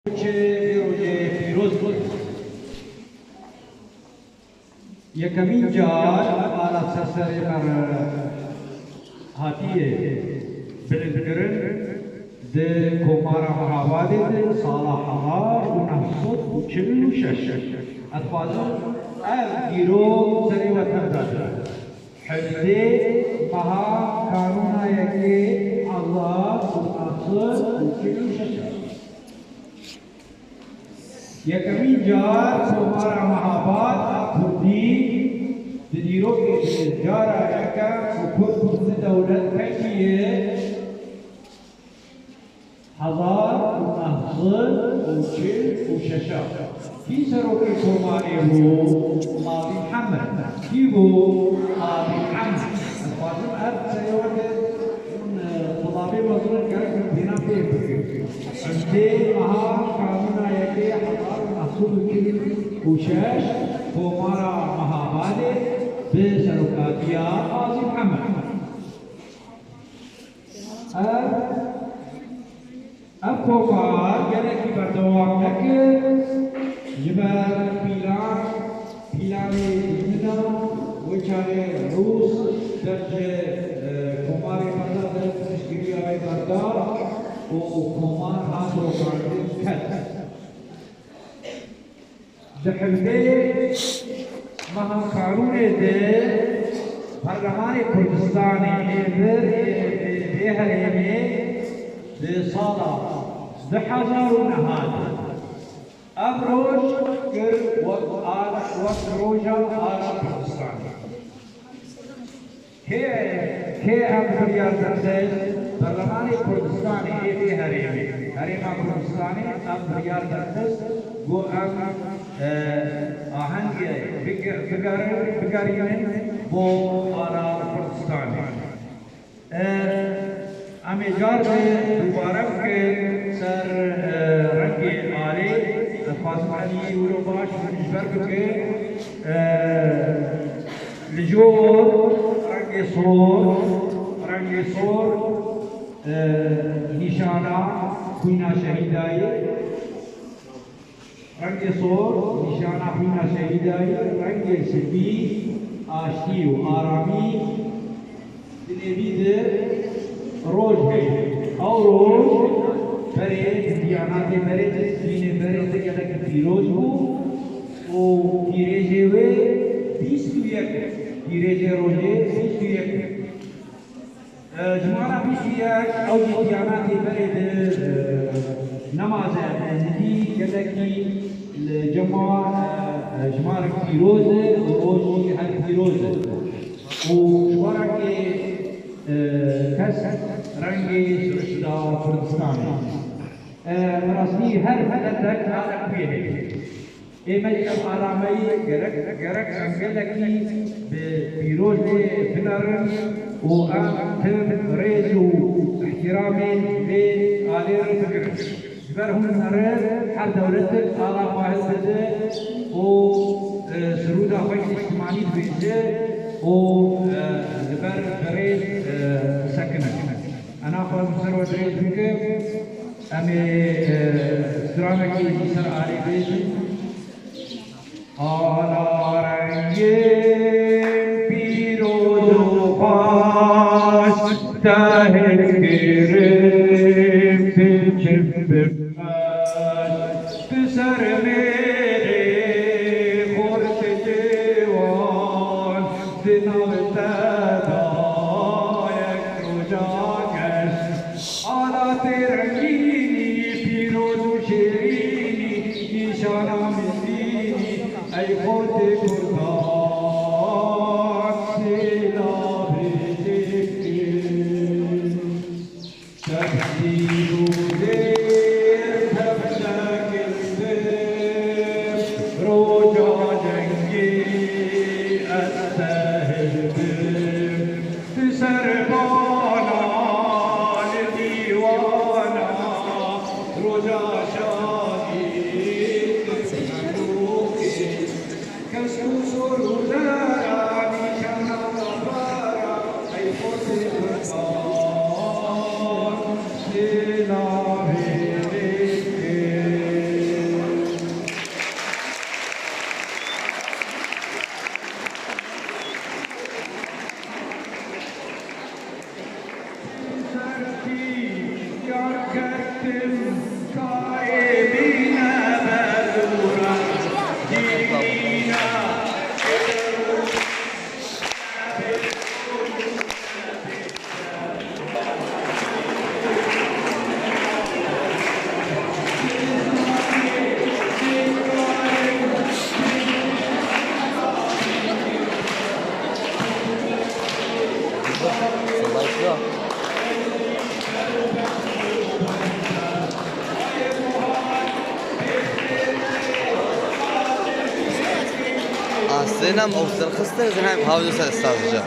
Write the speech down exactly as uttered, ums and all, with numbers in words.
Çi vê rojê pîroz bû. Yekemîn car ala ser serê me re hatiye bilindkirin di Komara Mehabadê de sala hezar û neh sed û çil û şeş. Ez dixwazim ev dîrok serê we tev de. Hevdê meha Kanûna yekê hezar û neh sed û çil û şeş. Yekemîn car Komara Mehabad a Kurdî di dîrokê de cara yekem û Kurd di dewlet fekî ye. Hezar û neh sed û çil û şeş. Kî serokê komarê bû? Qazî Mihemed. Kî bû? Qazî Mihemed. Ez dixwazim ev serê we de hûn, e, tulabê mezin in gerek min bîna fêhm bikin. Hevdê meha Kanûna yekê hezar û neh sed û çil û şeş Komara Mehabadê bi serokatiya Qazî Mihemed. Ev, ev komar gelekî berdewam nekir, ji ber pîlan, pîlanê dînî de wê çaxê Rûs dev ji, e, komarê berda, dev piştgiriya wê berda û komar hat rokandin ket. Di hevdê meha Kanûnê de Perlemanê Kurdistanê ê vir ê, ê, ê herêmê di sala du hezar û neh de ev roj kir wek a-, wek roja ara Kurdistanê. Kê, kê ev biryar derdest? Perlemanê Kurdistanê ê vê herêmê, Herêma Kurdistanê ev biryar derdest, got em, e, ahengê bige-, bigere-, bigerînin bo ara Kurdistanê. E, Em ê car de dubare bikin ser, e, rengê alê. Ez dixwazim aliyê wilo baş hûn ji ber bikin. E, li jor rengê sor, rengê sor, e, nîşana xwîna şehîdayê. Rengê sor, nîşana xwîna şehîdayî, rengê spî, aştî û aramî, di nêvî de roj heye. Ew roj berê di diyanatê berê de, dînê berê de gelekî pîroz bû û tîrêjê wê bîst û yek, tîrêjê rojê bîst û yek. E, jimara bîst û yek, ew jî diyanatê berê di, e, nemaze êzidî gelekî li cem wan, e, e, jimarek pîroz e û roj jî her pîroz e. Û ji we rengê, e, kesk rengê sirişta Kurdistanê. E, bi rastî her miletek alek wê heye. Ê me jî ev arameyî gerek, gerek em gelekî bi pîrozê binerin û em tim rêz û îhtîramê vê alê re bigirin. Ji ber hûn mere her dewletek ala xwe hilbide û, e, sirûda xwe yê niştimanî dibêje û, e, li ber berê, e, bisekinin. Ez naxwazim ser we dirêj bikim. Em ê, e, stranekê jî ser alê bêjin. Ala rengê pîroz û xweş te hilkirin, biçim bimeş bi ser mêrê xortê wan, di nav te da yek roja keş. Ala tê rengînî, pîroz û şêrînî, nîşana mizgînî, ey xortê kurdan, sêlavê jê bikin. Tehdîd û zêr tev nekin, roja cengê ez te hilbim. Di serbana, li dîwana, roja şadî, di ferokê. Kesk û sor û zera, nîşana zafara, ey xortê kurdan, sêlavê lê bike. Zeynep, o sırxıstı, Zeynep, havlu ser sadece.